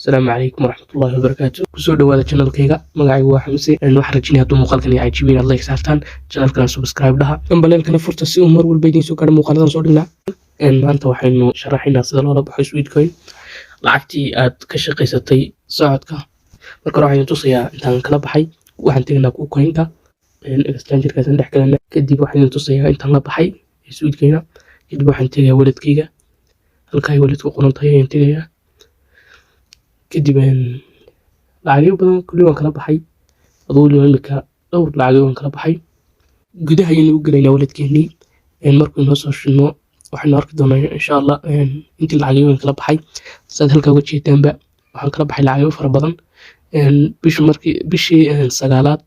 Asalaamu calaykum waraxmatullaahi wabarakaatu. Kusoo dhawaada channelkayga. Magacaygu waa Xamse. Waxaan rajinaya hadduu muuqaalkan iyo cajibiin aad like saartaan, channelkana subscribe dhaha, gambaleelkana furta si uu mar walba idiin soo gaadho muuqaaladan soo dhignaa. Maanta waxaynu sharaxaynaa sida loola baxo Sweatcoin, lacagtii aad ka shaqaysatay socodka. Marka hore waxaan tusayaa intaan kala baxay. Waxaan tegaynaa KuCoinka, exchangerkaasaan dhex galana. Kadib waxaan tusayaa intaan la baxay Sweatcoina. Kadib waxaan tegayaa walletkayga, halka ay wallet ku qoran tahay ayaan tegayaa. Kadib lacagyo badan kulli waan kala baxay, aduu weliba imika dhowr lacagyo waan kala baxay. Gudaha ayaynu u gelaynaa walletkeenii. Markuu inoo soo shidno, waxaynu arki doonaa insha Allah intii lacagyo waan kala baxay. Saad halkaa uga jeedaanba, waxaan kala baxay lacagyo fara badan. Bishu markii bishii sagaalaad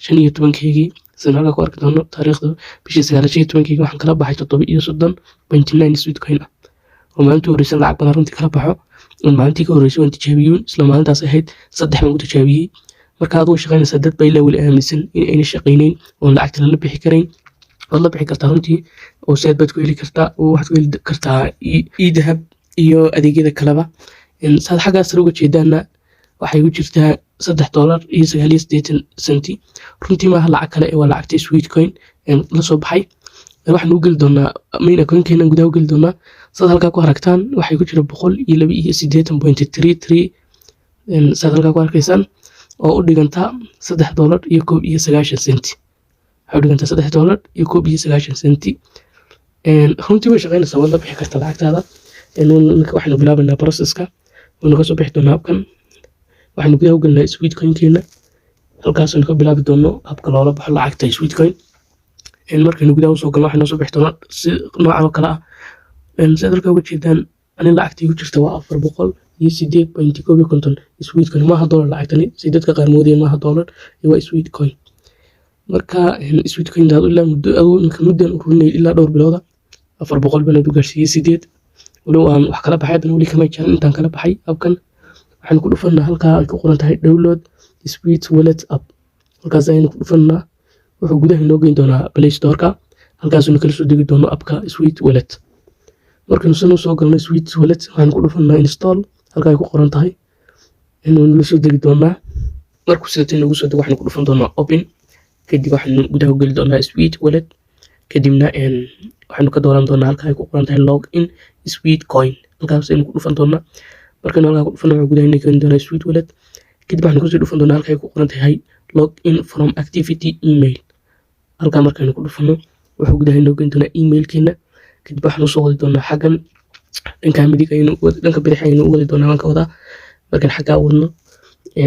15-keygii, sidaan halkaa ku arki doono, taariikhda bishii sagaalaad 15-keygii waxaan kala baxay 37.9 Sweatcoin ah, oo maalintii horreysay lacag badan runtii kala baxo. Maalintii ka horreysay waan tijaabiyey, isla maalintaas ahayd saddex baan ku tijaabiyey. Marka adigu shaqaynaysaa, dad baa ilaa weli aaminsan in ayna shaqaynayn oon lacagta lala bixi karayn. Waad la bixi kartaa runtii, oo Zaad baad ku heli kartaa, oo waxaad ku heli kartaa eDahab iyo adeegyada kaleba. Saad xaggaas sare uga jeedaanna, waxay ku jirtaa $3.89. Runtii maaha lacag kale, waa lacagta Sweatcoin la soo baxay. Waxaan u geli doonaa main accountkeena, gudaha u geli doonaa. Saad halkaa ku aragtaan, waxay ku jira 182.33, saad halkaa ku arkaysaan, oo u dhigantaa $3.91. Waxay u dhigantaa $3.91. Runtii way shaqaynaysaa, waad la bixi kartaa lacagtaada. Waxaynu bilaabaynaa processka, waynu kasoo bixi doonaa habkan. Waxaynu gudaha u gelinaa Sweatcoinkeena, halkaasaynu ka bilaabi doono habka loola baxo lacagta Sweatcoin. Markaynu gudaha usoo galno, waxay noo soo bixi doonaa si noocan oo kale ah. Sidaad halkaa uga jeedaan, ani lacagta igu jirta waa 408.51 Sweatcoin. Maaha dollar lacagtani, si dadka qaar moodayeen, maaha dollar, waa Sweatcoin. Marka Sweatcoin daad ilaa muddo aduu imika muddan ururinayay, ilaa dhowr bilooda, 400 baan u gaarsiiyey sideed, walow aan wax kala baxay, haddana weli kama jarin intaan kala baxay. Habkan waxaan ku dhufanaa halkaa ay ku qoran tahay "Download Sweat Wallet App". Halkaas ayaynu ku dhufanaa. Wuxuu gudaha inoo geyn doonaa Play Storeka, halkaasaynu kala soo degi doono appka Sweat Wallet. Markaynu san usoo galno Sweat Wallet, waxaan ku dhufanaa "Install" halka ay ku qoran tahay, inaynu la soo degi doonaa. Markuu sidata inoogu soo dego, waxaynu ku dhufan doonaa "Open". Kadib waxaynu gudaha u geli doonaa Sweat Wallet. Kadibna waxaynu ka dooran doonaa halka ay ku qoran tahay "Log in Sweatcoin". Halkaas aynu ku dhufan doonaa. Markaynu halkaa ku dhufano, wuxuu gudaha inoo keeni doonaa Sweat Wallet. Kadib waxaynu kusii dhufan doonaa halka ay ku qoran tahay "Log in from activity email". Halkaa markaynu ku dhufano, wuxuu gudaha inoo geyn doonaa emailkeena. Kadib waxaan usoo wadi doonaa xaggan dhanka midig ayaynu, dhanka bidix ayaynu u wadi doonaa waan ka wadaa. Markaan xaggaa wadno,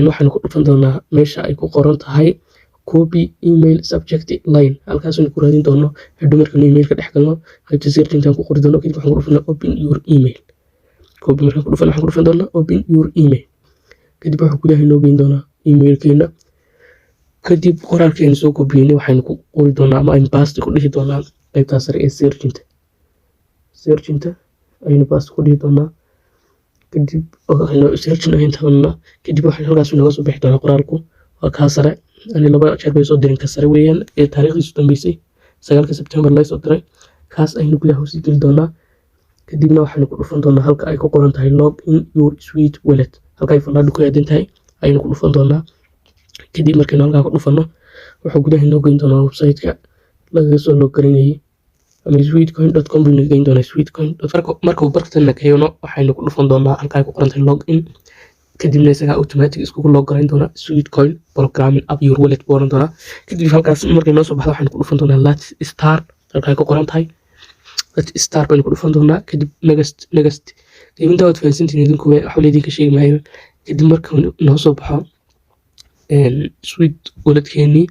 waxaynu ku dhufan doonaa meesha ay ku qoran tahay "Copy email subject line". Halkaasaynu ku raadin doono hadhow markaynu emailka dhex galno, qaybta searchintaan ku qori doono. Kadib waxaan ku dhufanaa "Open your email". Copy markaan ku dhufan, waxaan ku dhufan doonaa "Open your email". Kadib wuxuu gudaha inoo geyn doonaa emailkeena. Kadib qoraalkeenu soo kobiyeynay waxaynu ku qori doonaa ama aynu paste ku dhihi doonaa qaybtaa sare ee searchinta. Searchinta ayaynu paste ku dhihi doonaa. Kadib searching ayaynu taabanaa. Kadib waxay halkaas inooga soo bixi doonaa qoraalku, waa kaa sare. Ani laba jeer bay soo dirin. Ka sare weeyaan ee taariikhdiisu dambeysay 9-ka Sebtembar laga soo diray. Kaas ayaynu gudaha usii geli doonaa. Kadibna waxaynu ku dhufan doonaa halka ay ku qoran tahay "Log in your Sweat Wallet". Halka ay fallaadhu ku aadan tahay ayaynu ku dhufan doonaa. Kadib markaynu halkaa ku dhufano, wuxuu gudaha inoo geyn doonaa website-ka lagaga soo log garinayay, ama sweatcoin.com buu naga geyn doonaa, sweatcoin. Marka uu bartana keeno, waxaynu ku dhufan doonaa halka ay ku qoran tahay "Log in". Kadibna isagaa automatic iskugu log garayn doonaa. "Sweatcoin programming app your wallet" buu oran doonaa. Kadib halkaas markay noo soo baxdo, waxaynu ku dhufan doonaa "Let's start". Halka ay ku qoran tahay "Let's start" baynu ku dhufan doonaa. Kadib "Next", "Next". Kadib intaa waad fahansantihiin idinku, waxba laydinka sheegi maayo. Kadib marka noo soo baxo Sweat Walletkeenii,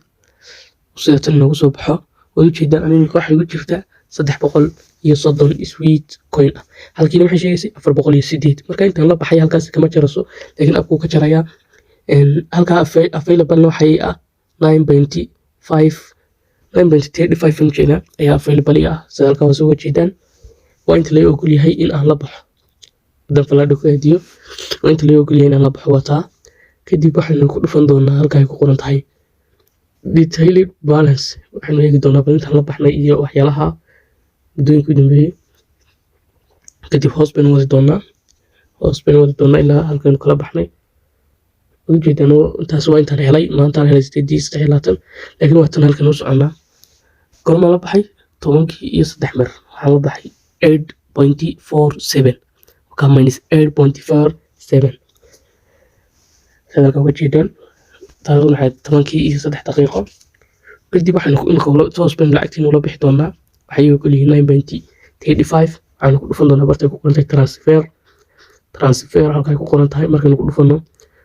sida tan noogu soo baxo, waad ujeedaan, aniga waxay igu jirta 330 Sweatcoin ah. Halkiina waxay sheegaysay 408. Marka intaan la baxay halkaas kama jaraso, laakiin appkuu ka jarayaa. Halkaa available waxay ah 9.5, 9.35 ujeeda ayaa available ah, sida halkaa hoose uga jeedaan. Waa inta laga ogol yahay in aan la baxo. Haddaan fallaadha ku aadiyo, waa inta laga ogol yahay in aan la baxo, waa taa. Kadib waxaynu ku dhufan doonaa halka ay ku qoran tahay "Detailed balance". Waxaynu eegi doonaa bal intaan la baxnay iyo waxyaalaha muddooyinkii u dambeeyey. Kadib hoos baynu wadi doonaa. Hoos baynu wadi doonaa ilaa halkaynu kala baxnay. Ujeedaan, intaas waa intaan helay maantaan helay, 8:23. Laakiin waa tan halkan u soconaa. Goormaa la baxay? 10-kii iyo 3 mir waxaan la baxay 8.47, ka minus 8.47 saad halka uga jeedaan. Taariikhdu maxay? 10-kii iyo 3 daqiiqo. Kadib waxaynu imika toos baynu lacagtiina ula bixi doonaa. Waxay ogol yihiin 9.35. Waxaynu ku dhufan doonaa bartay ku qorantay transfer. Transfer halkay ku qoran tahay markaynu ku dhufano,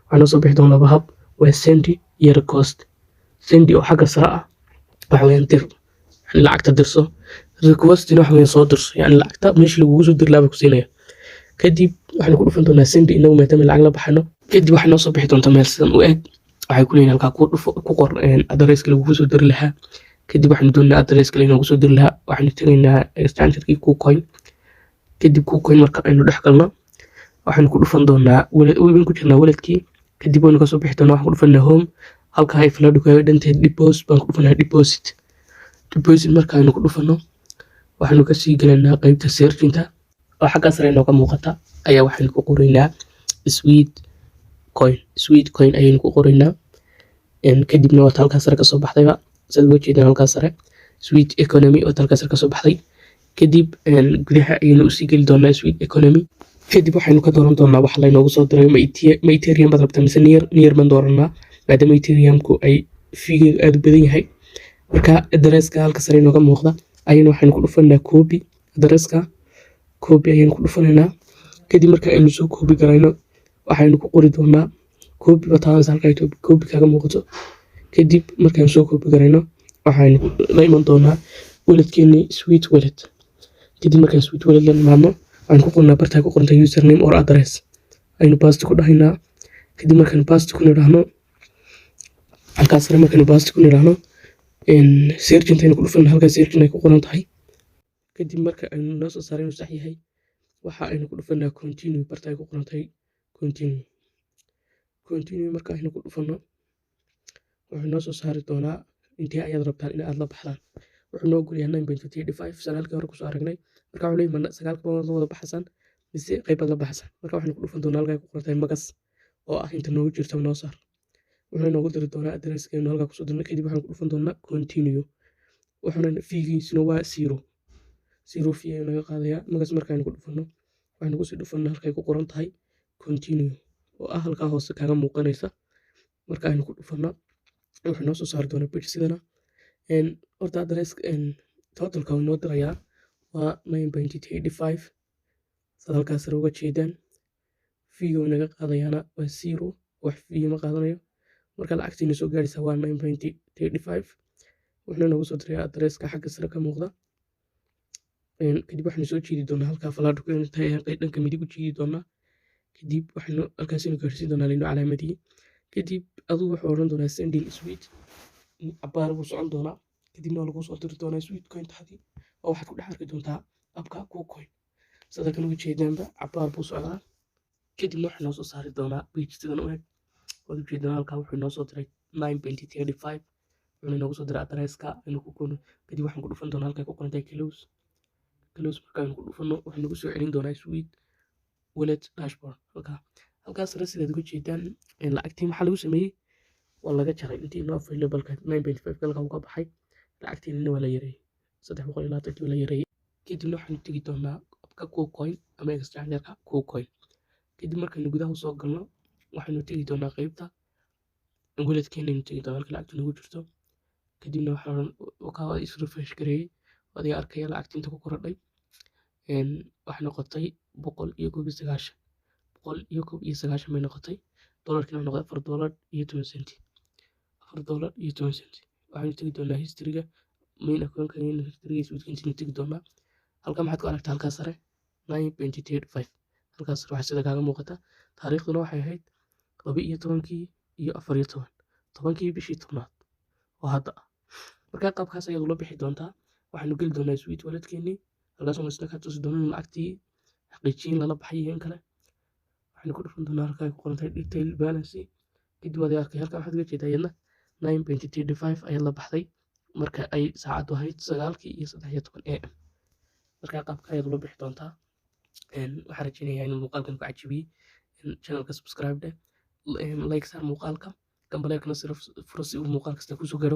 waxaa noo soo bixi doonaa laba hab: waa send iyo request. Send oo xagga sare ah waxa weeyaan dir, yani lacagta dirso. Requestina waxa weeyaan soo dirso, yani lacagta meeshii lagugu soo diri lahaa baa ku siinaya. Kadib waxaynu ku dhufan doonaa send inagu, maadaama lacag la baxano. Kadib waxay noo soo bixi doontaa meel sidan u eg. Waxay ku leeyihin halkaa ku dhufo, ku qor addresska lagugu soo diri lahaa. Kadib waxaynu doonaynaa addresska lainoogu soo diri lahaa. Waxaynu tegaynaa exchangerkii KuCoin. Kadib KuCoin marka aynu dhex galno, waxaynu ku dhufan doonaa waynu ku jirnaa walletkii. Kadib waynu kasoo bixi doonaa, waxaan ku dhufanaa home. Halkaa ay falaadhu kaga dhantahay deposit baan ku dhufanaa. Deposit marka aynu ku dhufano, waxaynu kasii gelaynaa qeybta searchinta oo xaggaa sare inooga muuqata ayaa waxaynu ku qoraynaa Sweatcoin. Sweatcoin ayaynu ku qoraynaa. Kadibna waata halkaa sare kasoo baxdayba, saad uga jeedaan halkaa sare, Sweat Economy waata halkaa sare kasoo baxday. Kadib gudaha ayaynu usii geli doonaa Sweat Economy. Kadib waxaynu ka dooran doonaa waxa laynoogu soo diray. Ma Ethereum baad rabtaa mise Near? Near baan dooranaa, maadaama Ethereumku ay feegeedu aada u badan yahay. Marka addresska halka sare inooga muuqda ayaynu waxaynu ku dhufanaa copy. Addresska copy ayaynu ku dhufanaynaa. Kadib marka aynu soo copy garayno, waxaynu ku qori doonaa copy ba taabanaysa halka ay copy kaaga muuqato. Kadib markaynu soo copy garayno, waxaynu la iman doonaa walletkeenii Sweat Wallet. Kadib markaan Sweat Wallet la nimaadno, waxaynu ku qornaa bartaa ku qorantay username or address, aynu paste ku dhahaynaa. Kadib markaynu paste ku nidhaahno, halkaas sare markaynu paste ku nidhaahno, search intaynu ku dhufan halkaa searching ay ku qoran tahay. Kadib marka aynu noo soo saaray inuu sax yahay, waxa aynu ku dhufanaa continue, barta ay ku qoran tahay continue. Continue marka aynu ku dhufano, wuxuu noo soo saari doonaa intee ayaad rabtaan in aad la baxdaan. Wuxuu noo ogolyahay 9.35, saan halkii hore kusoo aragnay. Marka wuxuu leeyahay, sagaalka baad la wada baxasaan mise qaybaad la baxasaan? Marka waxaynu ku dhufan doonaa halkaa ku qoran tahay max, oo ah inta noogu jirta noo saar. Wuxuu inoogu diri doonaa addresskeenu halkaa kusoo dirnay. Kadib waxaan ku dhufan doonaa continue. Wuxuuna feegiisuna waa zero, zero fee ayuu naga qaadayaa. Max markaaynu ku dhufano, waxaynu kusii dhufanaa halkay ku qoran tahay continue, oo ah halkaa hoose kaaga muuqanaysa. Marka aynu ku dhufano, wuxuu noo soo saari doonaa page sidana. Horta address totalka uu inoo dirayaa waa 9.35, saad halkaas sare uga jeedaan. Feega uu naga qaadayaana waa zero, wax fee ma qaadanayo. Marka lacagtiina soo gaaraysa waa 9.35. Wuxuuna noogu soo dirayaa addresska xagga sare ka muuqda. Kadib waxaynu soo jiidi doonaa halkaa falaadhu ku tahay, ayaan dhanka midig u jiidi doonaa. Kadib waxaynu halkaasinu gaarsiin doonaa laynu calaamadiyey. Kadib adigu wuxuu odhan doonaa sending sweat. Cabaar buu socon doonaa, kadibna waa lagu soo diri doonaa Sweatcoin taadii, oo waxaad ku dhex arki doontaa appka KuCoin. Sida kan uga jeedaanba, cabaar buu socdaa, kadibna waxaa noo soo saari doonaa page sidan u eg. Waad ujeedaan, halkaa wuxuu noo soo diray 9.35, wuxuuna inoogu soo diray addresska aynu ku kono. Kadib waxaan ku dhufan doonaa halkay ku qoran tahay close. Close markaaynu ku dhufano, wuxuu nagu soo celin doonaa Sweat Wallet dashboard. Halkaas sare sidaad uga jeedaan, lacagtii maxaa lagu sameeyey? Waa laga jaray intii inoo available-ka. 9.5 halka uu ka baxay, lacagtiinina waa la yareeyey, 320-kii waa la yareeyey. Kadibna waxaanu tegi doonaa appka KuCoin ama exchangerka KuCoin. Kadib markaynu gudaha usoo galno, waxaynu tegi doonaa qeybta walletkeena, tegi doonaa halka lacagtu nagu jirto. Kadibna waxaan kaa is refresh gareeyey, adiga arkaya lacagta inta ku korodhay. Waxay noqotay 191, 191 bay noqotay. Dollarkiina wuxuu noqday $4.10, $4.10. Waxaynu tegi doonaa historyga main account-ka, historyga Sweatcoin tegi doonaa. Halka maxaad ku aragtaa? Halkaas sare 9.35, halkaas sare waxaa sida kaaga muuqata. Taariikhduna waxay ahayd 12-kii iyo 14, 10-kii bishii 10aad oo hadda ah. Markaa qaabkaas ayaad ula bixi doontaa. Waxaynu geli doonaa Sweat Walletkeenii, halkaas oo isna ka tusi doono in lacagtii xaqiijiyin lala baxay iyo in kale. Waxaynu ku dhufan doonaa halka ay ku qoran tahay detail balance. Kadib waad arkay, halkan waxaad uga jeedaa iyadna 9.35 ayaad la baxday marka ay saacaddu ahayd 9:13 AM. Markaa qaabka ayaad ula bixi doontaa. Waxaan rajeynayaa inuu muuqaalkan ku cajibiyey. Channelka subscribe dheh, like saar muuqaalka, gambaleelkana sira furo si uu muuqaal kasta kusoo gaaro.